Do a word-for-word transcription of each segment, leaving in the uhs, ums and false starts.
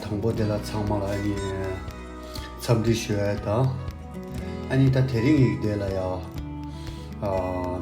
དང་པོ་དེ་ལ་ཚང་མ་ལ་ཨ་ནི་འཚམས་འདྲི་ཞུ་ཡ་དང་། ཨ་ནི་ད་དེ་རིང་ངེད་ཀྱི་དེ་ལ་ཡ་ཨ་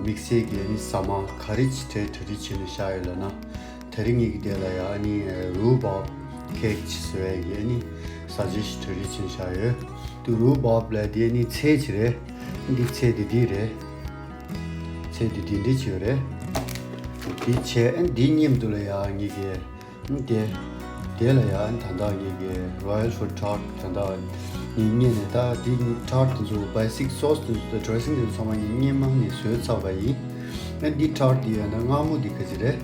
དམིགས་བསལ་གྱི་ཨ་ནི་ཟ་མ་ག་རེ་ཅིག་གྲ་སྒྲིག་བྱས་ནས་བཞག་ཡོད་ལབ་ན། དེ་རིང་ངེད་ཀྱི་དེ་ལ་ཡ་ཨ་ནི་རུ་བབ་ཀེག་ཅིག་བཟོ་ཡ་གི་ཨ་ནི་ཟ་བྱེད་ཞིག་གྲ་སྒྲིག་བྱས་ནས་བཞག་ཡོད། དེ་རུ་བབ་ལབ་དེ་ཨ་ནི་ཚལ་ཅིག་རེད། འདི་ཚལ་འདི་འདི་རེད། ཚལ་འདི་འདི་འདྲ་ཅིག་རེད། འདི་བྱས་ཨ་ནི་འདི་མཉམ་དུ་ལ་ཡ་ངེད་ཀྱི་དེ། དེ་ལ་ཡང་ད་ལྟ་ངེད་ཀྱི་Royal Food Tart ད་ལྟ་ངེད་རྙེད་ནས་ད་དེ་ངེད་ཊར་ཊི་དེ་ཚོ་བེ་སིག་སོ་སི་དེ་ཚོ་དང་ཌི་རེ་སིང་དེ་ཚོ་ཚང་མ་ངེད་རྙེད་མ་ངེད་བཟོས་ཚར་བ་ཡིན། ཨ་འདི་ཊར་ཊི་དེ་ཡང་ད་མངར་མོ་དེ་ག་ཚོད་རེད།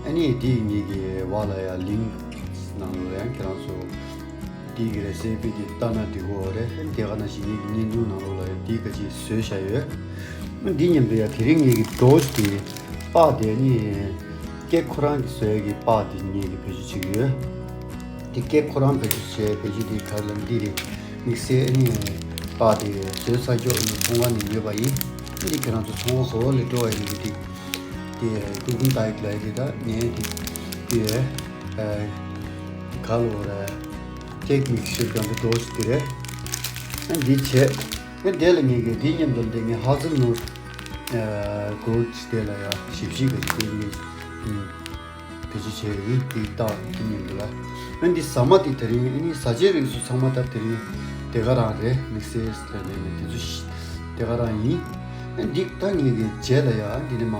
ཨ་ནི་དེ་ངེད་ཀྱི་བ་ལ་ཡང་ལིང་ནང་ལ་ཡང་ཁྱེད་རང་ཚོ་དེ་གི་རེ་སི་པི་དེ་ལྟ་ན་འགྲིག་གོ་རེད། ཨ་ནི་དེ་ག་ནང་བཞིན་ངེད་ཀྱི་བརྙན་ཐུང་ནང་ལོགས་ལ་ཡང་དེ་ག་ཅིག་བཟོས་བཞག་ཡོད། ཨ་འདི་མཉམ་དུ་ཡང་དེ་རིང་ངེད་ཀྱི་ཌོ་ཇི་དེ་པགས་དེ་ཨ་ནི། ཀེག་ཁོ་རང་གི་བཟོ་ཡ་གི་པགས་དེ་ངེད་ཀྱི་བེད་སྤྱོད་བྱེད་ཀྱི་ཡོད། དེ་ཀེག་ཁོ་རང་བེད་སྤྱོད་བྱེད་བེད་སྤྱོད་དེ་ག་ལ་འདི་རེད། དམིགས་བསལ་ཨ་ནི་པགས་དེ་བཟོས་ཚར་ཀྱོག་ནི་ཚོང་ཁང་ནས་ཉོས་པ་ཡིན། འདི་ཁྱེད་རང་ཚོ་ཚོང་ཁང་ག་བ་ལས་འགྲོ་བ་ཡིན་གྱི་དེ། དེ་ཀུ་ཀུན་ཏའི་ལ་ཡི་དེ་ད་ངས་དེ་དེ་ཨ་ག་ལོ་ར་ཀེག་མིག་སི་ཆར་གང་དུ་འགྲོ་ཞིག་དེ་རེད། ཨ་འདི་བྱས་ཨ་དེ་ལ་ངེད་ཀྱི་དེ་མཉམ་དུ་འདི་ངས་ཧ་ཟལ་ནོ་ཨ་གོལ་ཌི་དེ་ལ་ཡ་ཞིབ་ཞིབ་གི་དེ་ངས་ཨ། བེད་སྤྱོད་བྱས་ཡོད། དེ་རྟགས་དེ་མཉམ་དུ་ལ། ཨ་འདི་ཟ་མ་དེ་དེ་རིང་ཨ་ནི་ཟ་བྱེད་རིགས་སུ་ཚང་མ་ད་དེ་རིང་དེ་ག་རང་རེད། དམིགས་བསལ་དེ་ནས་དེ་ཚོ་ཞི་དེ་ག་རང་ཡིན། ཨ་འདི་ད་ངེད་ཀྱི་རྗེས་ལ་ཡ་འདི་ནས་མ་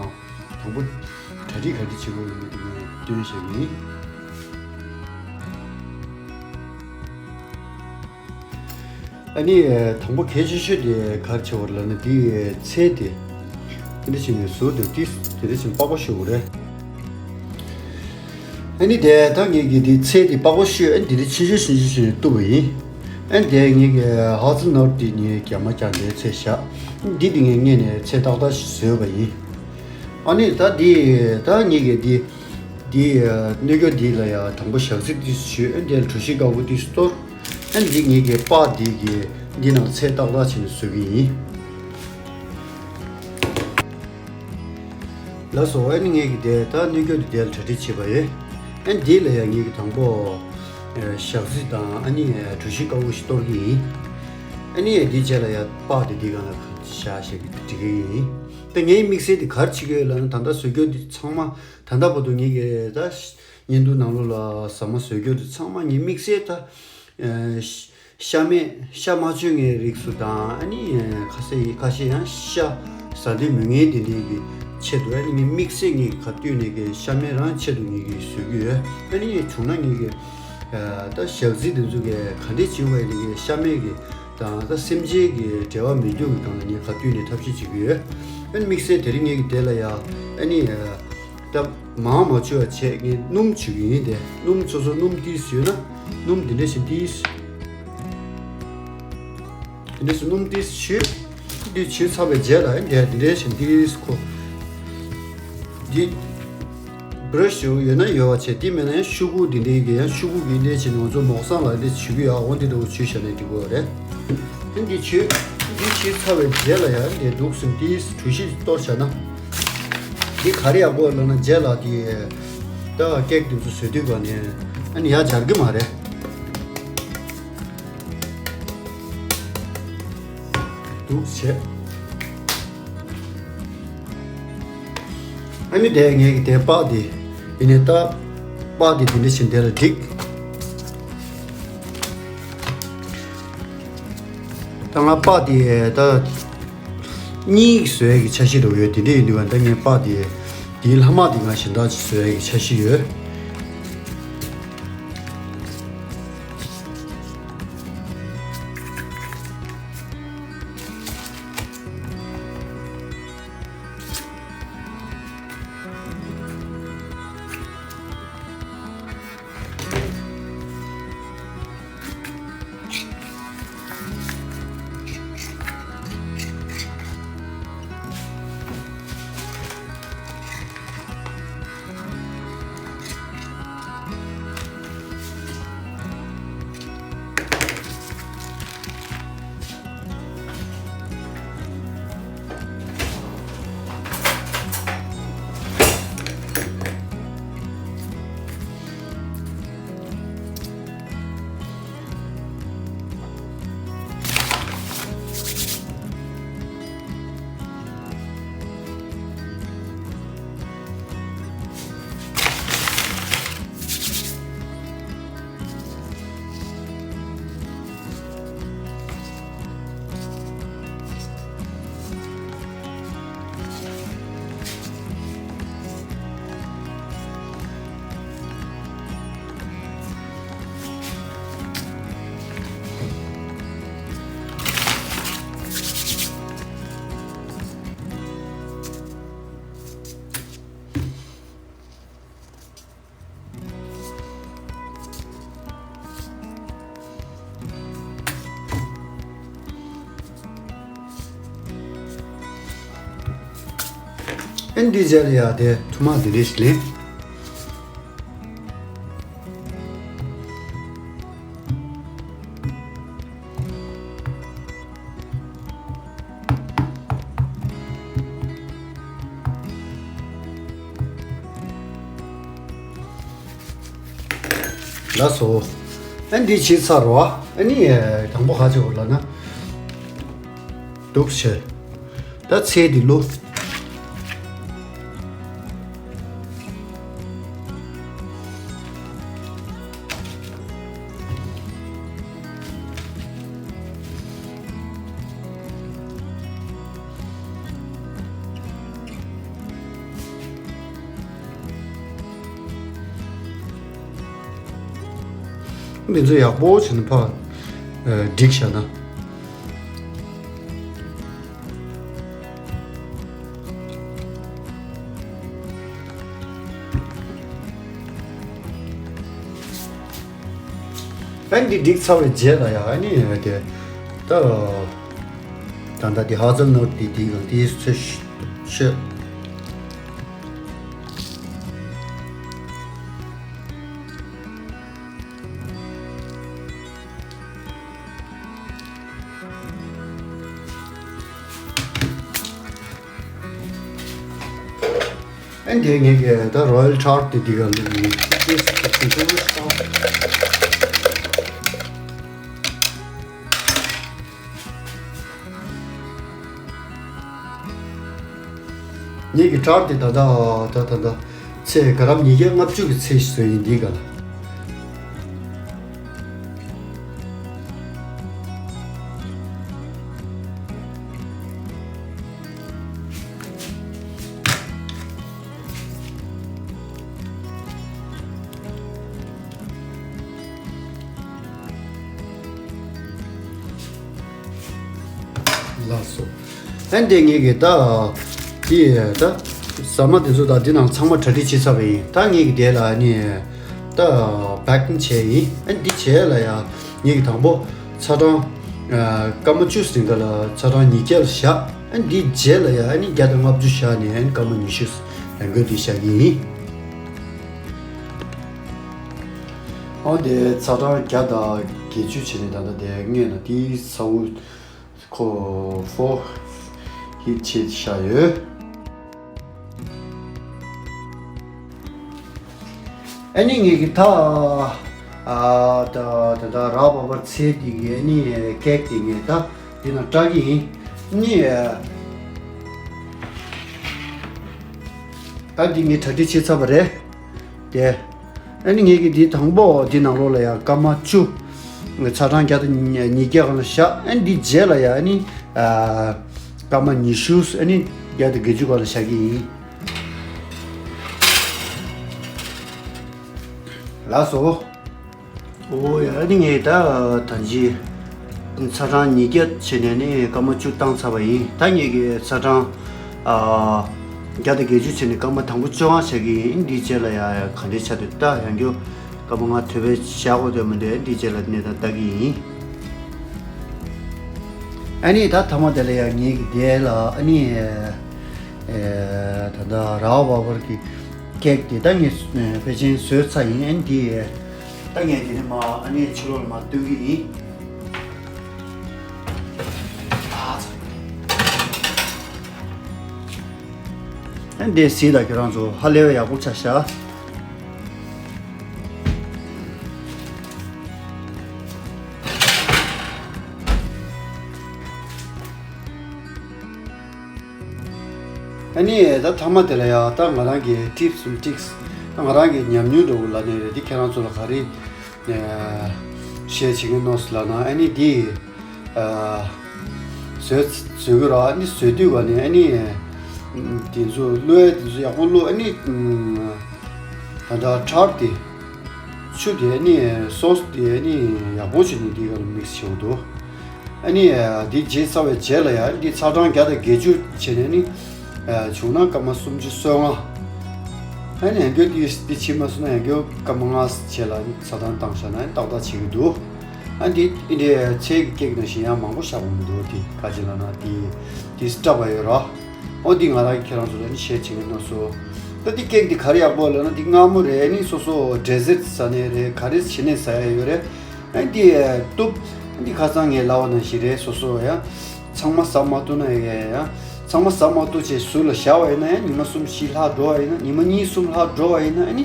དང་པོ་གྲ་སྒྲིག་ག་འདྲ་བྱེད་དགོས་ཡོད་མེད་དེ་ངས་སྟོན་བཤད་ཡིན། ཨ་ནི་དང་པོ་གལ་ཆེ་ཤོས་དེ་ག་རེ་བྱེད་དགོས་རེད་ལབ་ན། དེའི་ཚལ་དེ་དེ་འདྲ་བྱས་ནས་ཟུར་དུ་ཏིས་དེ་འདྲ་བྱས་ནས་པགས་པ་བཤུ་དགོས་རེད། ཨ་ནི་དེ་ད་ངེད་ཀྱིས་དེའི་ཚལ་དེ་པགས་པ་བཤུས་ཨ་ནི་དེ་འདྲ་ཆུང་ཆུང་ཆུང་ཆུང་བྱས་ནས་གཏུབ་པ་ཡིན། ཨ་ནི་དེ་ངེད་ཀྱིས་ཧ་ཟལ་ནོ་ཊི་དེ་ངས་རྒྱ་མ་རྒྱག་འདྲའི་ཚལ་བཞག་འདི་དེ་ངས་སྔོན་ནས་ཚལ་ཏག་ཏག་ཞིག་བཟོས་པ་ཡིན། ཨ་ནི་ད་འདི་ད་ངེད་ཀྱིས་འདི་འདི་ཨ་སྣོད་སྐྱོར་འདི་ལ་ཡ་དང་པོ་ཞག་ཚི་ཏིས་བྱུས། ཨ་འདི་ལ་གྲོ་ཞིབ་དཀར་པོ་ཏིས་གཏོར། ཨ་འདི་ངེད་ཀྱི་པགས་འདི་གི་འདི་ནང་ཚལ་ཏག་ཏག་བྱས་ནས་བཟོ་གི་ཡིན། ལགས་སོ། ཨ་ནི་ངེད་ཀྱི་དེ་ད་སྣོད་སྐྱོར་འདི་དེ་ལ་གྲ་སྒྲིག་བྱས་པ་ཡོད། ཨ་འདི་ལ་ཡ་ངེད་ཀྱི་དང་པོ་ཨ་ཞག་ཚི་དང་ཨ་ནི་ཨ་གྲོ་ཞིབ་དཀར་པོ་ཞིག་གཏོར་གི་ཡིན། ཨ་ནི་འདི་རྗེས་ལ་ཡ་པགས་འདི་འདི་སྒང་ལ་བཞག་བཞག་གི་འདི་འགྲིག་གི་ཡིན། ད་ངའི་དམིགས་བསལ་འདི་ག་རེ་བྱེད་ཀྱི་ཡོད་ལབ་ན། ད་ལྟ་བཟོ་སྐྱོར་འདི་ཚང་མ་ད་ལྟ་བར་དུ་ངེད་ཀྱི་ད་བརྙན་ཐུང་ནང་ལོགས་ལ་ཟ་མ་བཟོ་སྐྱོར་འདི་ཚང་མ་ངའི་དམིགས་བསལ་ད་ཨ་ཤ་མེད་ཤ་མ་བཅོས་མཁན་རིགས་སུ་དང་། ཨ་ནི་ཁ་ཤས་ཡིན་ཁ་ཤས་ཡང་ཤ་ཟ་འདོད་མེད་མཁན་དེ་འདྲའི་གི་ཆེད་དུ། ཨ་ནི་ངའི་དམིགས་བསལ་ངའི་ག་དུས་ནས་གི་ཤ་མེད་རང་ཆེད་དུ་ངེད་ཀྱིས་བཟོ་གི་ཡོད། ཨ་ནི་བྱུང་ན་ངེད་ཀྱི་ད་ཞག་ཚི་དེ་ཚོ་གི་ག་འདྲས་བྱེད་དགོས་ཡིན་གི་ཤ་མེད་གི་དང་ད་སེམས་ཅན་གྱི་འབྲེལ་བ་མེད་རྒྱུ་གི་སྒང་ལ་ངས་ག་དུས་ནས་ཐབས་ཤེས་བྱེད་ཀྱི་ཡོད། ཨ་ནི་དམིགས་བསལ་དེ་རིང་ངེད་ཀྱི་དེ་ལ་ཡ་ཨ་ནི་ད་མང་མ་བྱུ་བ་བྱས་ངས་སྣུམ་བྱུག་གི་ཡིན། དེ་སྣུམ་སོ་སོ་སྣུམ་ཏིས་ཡོད་ན་སྣུམ་དེ་འདྲ་བཞིན་ཏིས་དེ་འདྲ་སོ་སྣུམ་ཏིས་བྱུག་དེ་བྱུག་ཚར་བའི་རྗེས་ལ་དེ་དེ་འདྲ་བཞིན་ཏིས་ཁོ་འདི་བྷ་ར་ཤི་ཡོད་ན་ཡོད་པ་བྱས། དེ་མེད་ན་ཡང་ཤུ་གུ་དེ་འདྲའི་གི་ཡང་ཤུ་གུ་གི་འདྲ་བྱས་ནས་ང་ཚོ་མོག་སང་ལ་འདི་བྱུག་གི་ཡོད། འོ་འདི་འདྲ་བོ་བྱུག་བཞག་ན་འགྲིག་གི་ཡོད་རེད། ཨ་འདི་བྱུག་འདི་བྱུག་ཚར་བའི་རྗེས་ལ་ཡང་འདི་འདུག་སེ་ཏིས་གྲོ་ཞིབ་གཏོར་བྱས་ན། འདི་ག་རེ་ཡག་པོ་ལབ་ན་རྗེས་ལ་དེ་ད་ཀེག་དེ་ཚོ་བཟོ་དུས་ག་ནས་ཨ་ནི་ཡར་འབྱར་གི་མ་རེད། འདུག་བྱས། ཨ་ནི་དེ་ངས་ཀྱི་དེ་པགས་དེ་ཡིན་ནས་ད་པགས་དེ་དེ་འདྲ་བཞིན་དེ་ལ་བསྒྲིགས། ད་ང་པགས་དེ་ད་གཉིས་བཟོ་ཡས་ཀྱི་འཆར་གཞི་འདྲ་བོ་ཡོད། དེ་འདྲ་ཡིན་དུས་ད་ངས་པགས་དེ་དེའི་ལྷག་མ་དེ་ང་གཞན་དག་ཅིག་བཟོ་ཡས་ཀྱི་འཆར་གཞི་ཡོད། ཨ་འདི་རྗེས་ལ་ཡ་དེ་ཐུར་མ་འདི་འདྲ་ཞིག་ལེན། ལགས་སོ། ཨ་འདི་བྱས་ཚར་བ། ཨ་ནི་དང་པོ་ག་བྱེད་དགོས་ལབ་ན། འདུག་བྱས། ད་ཚལ་འདི་བླུགས། འདི་ཚོ་ཡག་པོ་བྱས་ནས་ཕར་སྒྲིག་བཞག་ན། ཨ་ནི་འདི་སྒྲིག་ཚར་བའི་རྗེས་ལ་ཡ་ཨ་ནི་དེ་ད་ད་ལྟ་དེ་ཧ་ཛལ་ནོཊ་དེ་དེའི་སྒང་དེའི་ཚོད་ཤོད། ཨ་ནི་དེ་ངས་ཀྱི་ད་རོ་ཡལ་ཊར་ཊི་དེ་འདི་ག་ལ་ནི་ཏིས་ཏིས་ཏིས་ཏིས། ངས་ཀྱི་ཊར་ཊི་དེ་ད་ད་ད་ད་ད་ཚད་ག་རམ་ཉིས་བརྒྱ་ལྔ་བཅུ་གི་ཚད་ཞིག་བཟོས་ཡིན་འདི་ག་ལ། ལགས་སོ། ཨ་འདི་ངས་ཀྱི་ད་དེ་ད་ཟ་མ་དེ་ཚོ་ད་འདི་ནང་ཚང་མ་གྲ་སྒྲིག་བྱས་ཚར་བ་ཡིན། ད་ངས་ཀྱི་དེ་ལ་ནི་ད་པེ་ཀིང་བྱས་ཡིན། ཨ་འདི་བྱས་ལ་ཡ་ངས་ཀྱི་དང་པོ་ཚ་གྲང་ཨ་སྐར་མ་བཅུ་ཟིན་ག་ལ་ཚ་གྲང་ཉིས་བརྒྱ་ལ་བཞག་ཨ་འདི་རྗེས་ལ་ཡ་ཨ་ནི་བརྒྱ་དང་ལྔ་བཅུ་བཞག་ནས་ཨ་ནི་སྐར་མ་ཉི་ཤུ་ཡང་སྒོས་འདི་བཞག་གི་ཡིན། ཨ་དེ་ཚ་གྲང་བརྒྱ་དང་བརྒྱད་ཅུ་བྱས་ནས་ད་ལྟ་དེ་སྔས་ན་དེའི་ཚ་བོ་ཁོ་ཧྥོ་ཧིཊ་བྱས་བཞག་ཡོད། ཨ་ནི་ངས་ཀྱི་ད་ཨ་ད་ད་ད་རག་པ་བར་ཚེ་འདི་གི་ཨ་ནི་ཀེག་དེ་ངས་ད་འདི་ན་སྐྲག་གི་ཡིན། ཨ་ནི་ད་འདི་ངས་གྲ་སྒྲིག་བྱས་ཚར་བ་རེད། དེ། ཨ་ནི་ངས་ཀྱི་འདི་དང་པོ་འདི་ནང་ལོགས་ལ་ཡང་སྐར་མ་བཅུ། ཚ་གྲང་བརྒྱ་དང་ཉིས་བརྒྱ་སྒང་ལ་བཞག་ཨ་ནི་འདི་རྗེས་ལ་ཡང་ཨ་ནི། ཨ། སྐར་མ་ཉི་ཤུ་ཨ་ནི་བརྒྱ་དང་བརྒྱད་ཅུ་སྒང་ལ་བཞག་གི་ཡིན། ལགས་སོ། ཨོ་ཡ་ཨ་ནི་ངས་ད་ད་ཅི། ཚ་གྲང་ཉིས་བརྒྱ་བྱས་ནས་ནི་སྐར་མ་བཅུ་བཏང་ཚར་བ་ཡིན། ད་ངས་ཀྱི་ཚ་གྲང་། ཨ། བརྒྱ་དང་བརྒྱད་ཅུ་བྱས་ནས་སྐར་མ་དང་པོ་བཅོ་ལྔ་བྱ་གི་ཡིན། འདིའི་རྗེས་ལ་ཡ་ཡ་ག་འདྲའི་ཆ་དུ་ལྟ་ཡང་རྒྱུ། སྐར་མ་ལྔ་དོད་པའི་བཞག་དགོས་དོད་མི་འདུག་འདིའི་རྗེས་ལ་གནས་སྟངས་ལྟ་གི་ཡིན། ཨ་ནི་ད་ཐ་མ་དེ་ལ་ཡ་ངས་ཀྱི་དེ་ལ་ཨ་ནི། ཨེ། ད་ལྟ་རག་པ་བར་གྱི་ཀེག་དེ་ད་ངས་ཕལ་ཆེར་བཟོས་ཚར་ཡིན། ཨ་ནི་དེ་ད་ངས་དེ་ནས་མ་ཨ་ནི་ཕྱི་ལོགས་ལ་མ་སྟོན་གི་ཡིན། ཨ་ནི་དེ་གཟིགས་དང་ཁྱེད་རང་ཚོ་ཧ་ལས་པ་ཡག་པོ་ཆགས་ཤག་ཨ་ནི་ད་ཐ་མ་དེ་ལ་ཡ་ད་ང་རང་གི་ཊིབ་སི་ཊིག་སི་ད་ང་རང་གི་ཉམས་མྱོང་འདྲ་བོ་ལ་ནི་རེད། འདི་ཁྱེད་རང་ཚོ་ལ་ག་རེ་ཤེར་བྱེད་ཀྱི་ནོ་ལབ་ན་ཨ་ནི་འདི་བཟོས་བཟོས་གི་ར། ཨ་ནི་བཟོས་དུས་ག་ནི་ཨ་ནི་དེ་ཚོ་བླུགས་ཡ་དེ་ཚོ་ཡག་པོ་བླུགས། ཨ་ནི་ད་ད་ཁྲག་དེ་ཆུ་དེ་ཨ་ནི་སོ་སི་དེ་ཨ་ནི་ཡག་པོ་བྱས་ནས་འདི་ག་ལ་མིག་སི་བྱེད་དགོས་འདུག་ཨ་ནི་འདི་བརྗེས་ཚར་བའི་རྗེས་ལ་ཡང་འདི་ཚ་གྲང་བརྒྱ་དང་བརྒྱད་ཅུ་བྱས་ནས་ནི་བྱུང་ན་སྐར་མ་སུམ་ཅུ་སོ་ལྔ། ཨ་ནི་ཡང་སྐྱར་འདི་འདི་ཕྱིན་མ་སོང་ན་ཡང་སྐྱར་སྐར་མ་ལྔ་བྱས་ལ་ཚ་གྲང་བཏང་བཞག་ན་ཏག་ཏག་བྱེད་ཀྱི་འདུག་ཨ་འདི་འདི་ཚལ་གྱི་ཀེག་ནང་བཞིན་ཡང་མང་པོ་བཞག་པ་མི་འདུག་འདི་ག་ཅི་ལབ་ན་འདི་འདི་སྐྲག་པ་ཡོད་ར། ཨོ་འདི་ང་རང་གིས་ཁྱེད་རང་ཚོ་ལ་ནི་ཤེར་བྱེད་ཀྱི་ཡིན་ནོ་སོ། ད་འདི་ཀེག་འདི་ག་རེ་ཡག་པོ་ལབ་ན་འདི་མངར་མོ་རེད། ཨ་ནི་སོ་སོ་ཌེ་ཟར་ཟ་ནི་རེད། ག་རེ་བྱེད་ནས་ཟ་ཡ་ཡོད་རེད། ཨ་ནི་འདི་གཏུབ། ཨ་ནི་འདི་ཁ་སང་ངས་ལབ་པ་ནང་བཞིན་རེད། སོ་སོ་ཡ་ཚང་མ་ཟ་མ་ཐུབ་ན་ཡ་ཡ་ཚང་མ་ཟ་མ་ཐུབ་བྱས་ཟུར་ལ་བཞག་པ་ཡིན་ན་ཡང་ཉི་མ་གསུམ་བཞི་ལྷག་འགྲོ་བ་ཡིན་ན་ཉི་མ་གཉིས་གསུམ་ལྷག་འགྲོ་བ་ཡིན་ན་ཨ་ནི་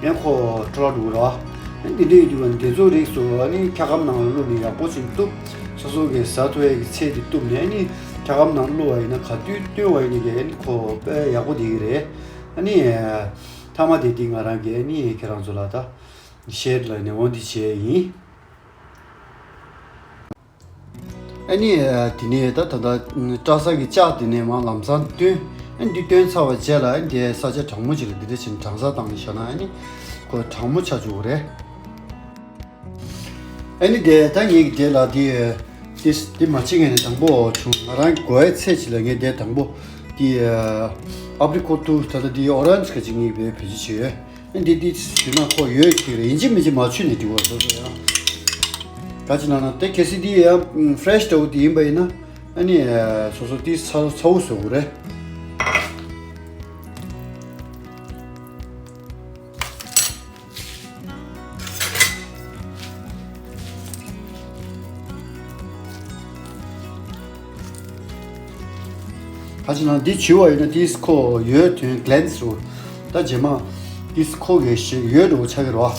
ཡང་ཁོ་འཕྲོ་བརླག་འགྲོ་གི་རེད་བ། ཨ་ནི་འདི་འདྲ་ཡོད་དུས་བ་འདི་ཚོ་རིགས་སུ་ཨ་ནི་འཁྱག་སྒམ་ནང་ལ་བླུགས་ནས་ཡག་པོ་ཅིག་གཏུབ། སོ་སོ་གིས་ཟ་ཐུབ་ཡ་གི་ཚད་དེ་གཏུབ་ནས་ཨ་ནི་འཁྱག་སྒམ་ནང་བླུགས་པ་ཡིན་ན་ག་དུས་བཏོན་པ་ཡིན་ན་གི་ཨ་ནི་ཁོ་དཔེ་ཡག་པོ་བསྡད་ཀྱི་རེད། ཨ་ནི་མཐའ་མ་དེ་དེ་ང་རང་གིས་ཨ་ནི་ཁྱེད་རང་ཚོ་ལ་ད་ཤེར་ལ་ནས་འོང་འདི་བྱས་ཡིན། ཨ་ནི་དེ་ནས་ད་ད་ལྟ་བཀྲ་ས་གི་ལྕགས་དེ་ནས་མར་ལམ་སང་བཏོན། ཨ་ནི་འདི་བཏོན་ཚར་བ་རྗེས་ལ་ཨ་ནི་དེ་ས་ཆ་གྲང་མོ་ཅིག་ལ་འདི་འདྲ་བྱས་ནས་གྲང་ས་བཏང་ནས་བཞག་ན་ཨ་ནི་ཁོ་གྲང་མོ་ཆགས་འཇུག་གི་རེད། ཨ་ནི་དེ་ད་ངེད་ཀྱི་དེ་ལ་དེ་དེ་དེ་མ་ཕྱིན་ངེས་ནས་དང་པོ་བྱུང་། ང་རང་གི་དགོས་ཡའི་ཚད་ཅིག་ལ་ངས་དེ་དང་པོ་དེ་ཨ་པི་རི་ཀོ་ཊ་ད་ལྟ་དེ་ཨོ་རེན་ཇི་ག་ཅིག་ངས་བེད་སྤྱོད་བྱས་ཡོད། ཨ་ནི་དེ་དེ་ཞུས་ན་ཁོ་ཡོད་ཅིག་རེད། ཡིན་གཅིག་མིན་གཅིག་མ་མཆོད་ནས་འགྲིག་པ་སོ་སོ་ཡང་། ག་ཅི་ལབ་ན་དེ་གལ་སྲིད་དེ་ཡང་ཕ་རེ་ཤི་འདྲ་བོ་དེ་ཡིན་པ་ཡིན་ན་ཨ་ནི་སོ་སོ་དེ་ཚ་ཚ་བོ་བཟོ་དགོས་རེད། ད་ཅི་ན་འདི་བྱུ་བ་ཡིན་ན་ཏིས་ཁོ་ཡོད་དོན་གླན་སུ། ད་རྗེས་མ་ཏིས་ཁོ་གི་ཞིག་ཡོད་འགྲོ་ཆགས་ཀྱི་རོ།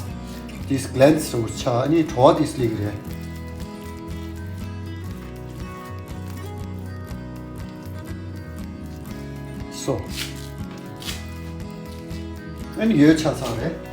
ཏིས་གླན་སུ་ཆགས་ཨ་ནི་བྲོ་བ་ཏིས་སླེབས་ཀྱི་རེད། སོ། ཨ་ནི་ཡོད་ཆགས་ཚར་རེད།